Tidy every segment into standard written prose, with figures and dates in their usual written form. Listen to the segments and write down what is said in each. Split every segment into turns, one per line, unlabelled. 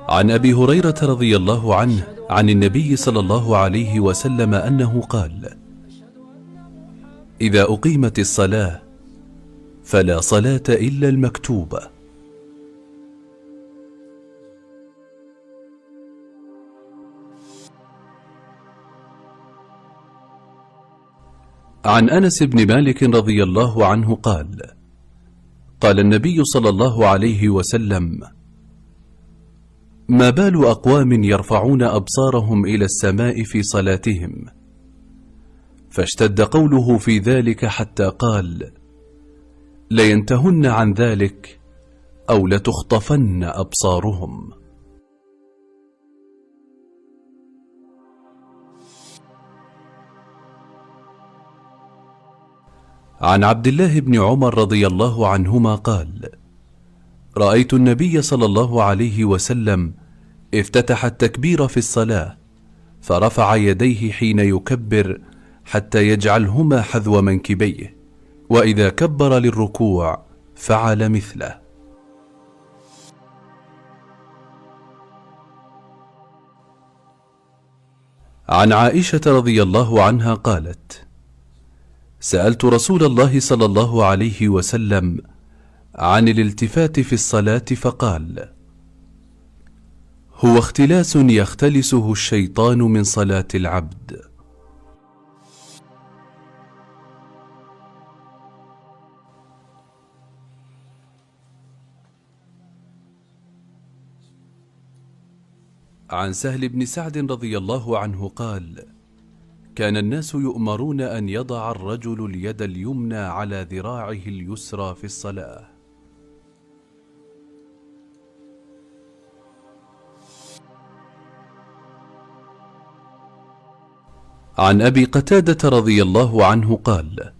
عن أبي هريرة رضي الله عنه عن النبي صلى الله عليه وسلم أنه قال: إذا أقيمت الصلاة فلا صلاة إلا المكتوبة. عن أنس بن مالك رضي الله عنه قال: قال النبي صلى الله عليه وسلم: ما بال أقوام يرفعون أبصارهم إلى السماء في صلاتهم؟ فاشتد قوله في ذلك حتى قال: لينتهن عن ذلك أو لتخطفن أبصارهم. عن عبد الله بن عمر رضي الله عنهما قال: رأيت النبي صلى الله عليه وسلم افتتح التكبير في الصلاة فرفع يديه حين يكبر حتى يجعلهما حذو منكبيه، وإذا كبر للركوع فعل مثله. عن عائشة رضي الله عنها قالت: سألت رسول الله صلى الله عليه وسلم عن الالتفات في الصلاة فقال: هو اختلاس يختلسه الشيطان من صلاة العبد. عن سهل بن سعد رضي الله عنه قال: كان الناس يؤمرون أن يضع الرجل اليد اليمنى على ذراعه اليسرى في الصلاة. عن أبي قتادة رضي الله عنه قال: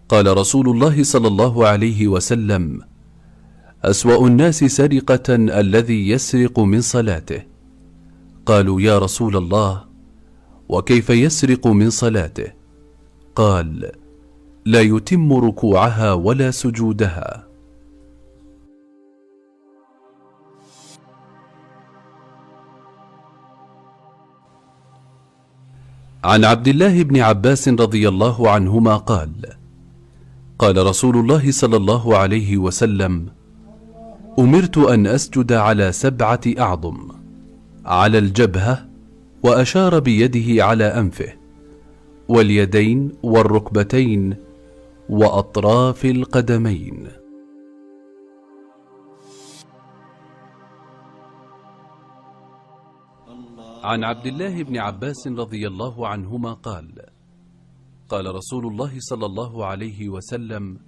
قال رسول الله صلى الله عليه وسلم: أسوأ الناس سرقة الذي يسرق من صلاته. قالوا: يا رسول الله، وكيف يسرق من صلاته؟ قال: لا يتم ركوعها ولا سجودها. عن عبد الله بن عباس رضي الله عنهما قال: قال رسول الله صلى الله عليه وسلم: أمرت أن أسجد على 7 أعظم، على الجبهة، وأشار بيده على أنفه، واليدين والركبتين وأطراف القدمين. عن عبد الله بن عباس رضي الله عنهما قال: قال رسول الله صلى الله عليه وسلم: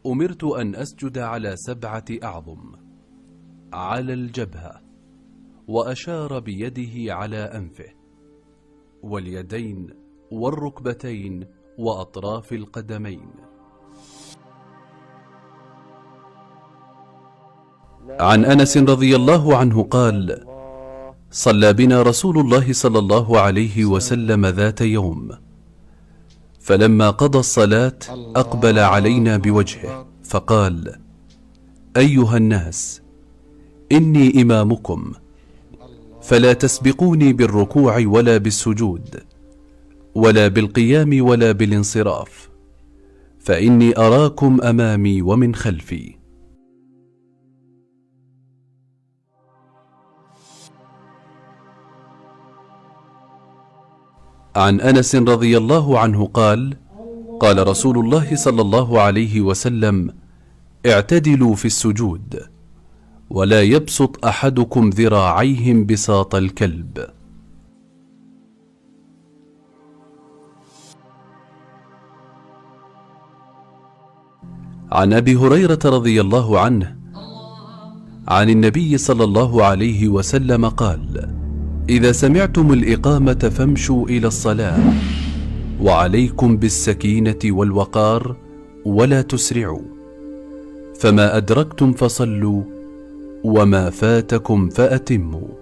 أمرت أن أسجد على 7 أعظم، على الجبهة، وأشار بيده على أنفه، واليدين والركبتين وأطراف القدمين. عن أنس رضي الله عنه قال: صلى بنا رسول الله صلى الله عليه وسلم ذات يوم، فلما قضى الصلاة أقبل علينا بوجهه فقال: أيها الناس، إني إمامكم، فلا تسبقوني بالركوع ولا بالسجود ولا بالقيام ولا بالانصراف، فإني أراكم أمامي ومن خلفي. عن أنس رضي الله عنه قال: قال رسول الله صلى الله عليه وسلم: اعتدلوا في السجود، ولا يبسط أحدكم ذراعيه بساط الكلب. عن أبي هريرة رضي الله عنه عن النبي صلى الله عليه وسلم قال: إذا سمعتم الإقامة فامشوا إلى الصلاة، وعليكم بالسكينة والوقار ولا تسرعوا، فما أدركتم فصلوا وما فاتكم فأتموا.